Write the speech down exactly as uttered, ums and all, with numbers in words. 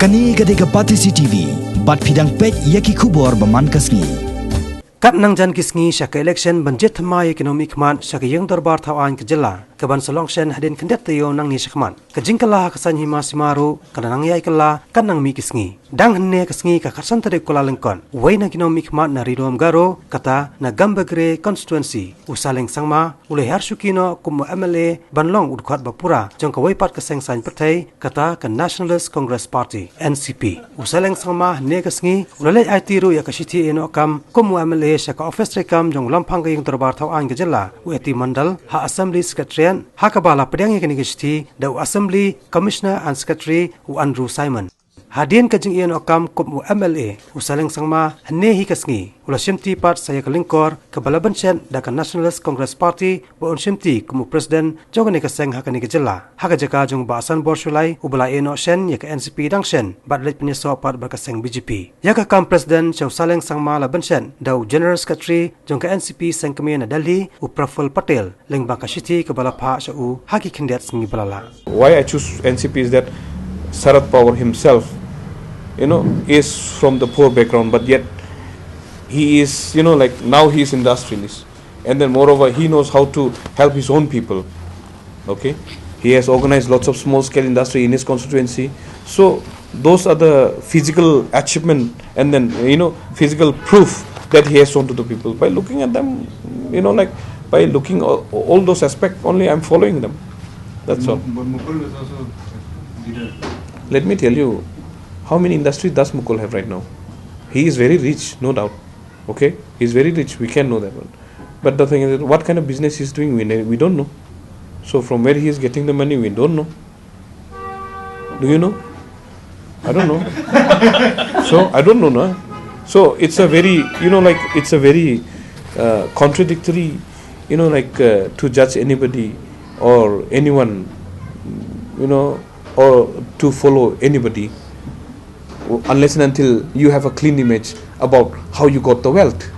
Kane ka dei ka Batesi T V, bad phi dang peit ïa ki khubor ba man ka sngi. Kat nangjan ki sngi sha ka election ban jied thymmai ïa ki nongmihkhmat sha ka ïing dorbar thaw aiñ ka jylla, kaban sa long shen hadien khyndiat taïew nangne shakhmat. Ka jingkylla ha ka saiñ hima sima ruh ka la nang ïai kylla kat nang mih ki sngi. Dang hynne ka sngi ka khatsan tarik Kyllalyngkot, uwei na ki nongmihkhmat na Ri Lum Garo, kata na Gambegre constituency, u Saleng Sangma u la hiar shuki noh kum u M L A ban long u dkhot ba pura jong kawei pat ka seng saiñ pyrthei, kata ka Nationalist Congress Party, N C P. U Saleng Sangma hynne ka sngi u la leit aiti ruh ïa ka shithi ïehnoh kam kum u M L A sha ka ophis treikam jong u Lamphang ka ïing dorbar thaw aiñ ka jylla, u A T Mondal, ha Assembly Secretariat, ha kaba la pdiang ïa kane ka shithi da u Assembly Commissioner and Secretary, u Andrew Simon. Hadien ka jingïehnoh kam kum u M L A, u Saleng Sangma hynne hi ka sngi u la shimti pat sa ïa ka lyngkor kaba la bynshet da ka Nationalist Congress Party, ba un shimti kum u president jong kane ka seng ha kane ka jylla, ha ka jaka jong u Bah Sanbor Shullai uba la ïehnoh shen ïa ka N C P dang shen bad leit pynïasoh pat bad ka seng B J P. Ïa ka kam president sha u Saleng Sangma la bynshet da u General Secretary jong ka N C P seng kmie na Delhi, u Praful Patel, lyngba ka shithi kaba la phah sha u ha ki khyndiat sngi ba la leit. Why I choose N C P is that Sharad Pawar himself, you know, is from the poor background, but yet he is, you know, like, now he is industrialist, and then moreover he knows how to help his own people. Okay, he has organized lots of small scale industry in his constituency. So those are the physical achievement, and then, you know, physical proof that he has shown to the people by looking at them, you know, like, by looking all, all those aspects only, I'm following them. That's all. But Mukul is also leader. Let me tell you, how many industry does Mukul have right now? He is very rich, no doubt. Okay, he's very rich. We can know that one. But the thing is, that what kind of business he's doing, we ne- we don't know. So from where he is getting the money, we don't know. Do you know? I don't know. So I don't know, no. So it's a very, you know, like, it's a very uh, contradictory, you know, like, uh, to judge anybody or anyone, you know, or to follow anybody, unless and until you have a clean image about how you got the wealth.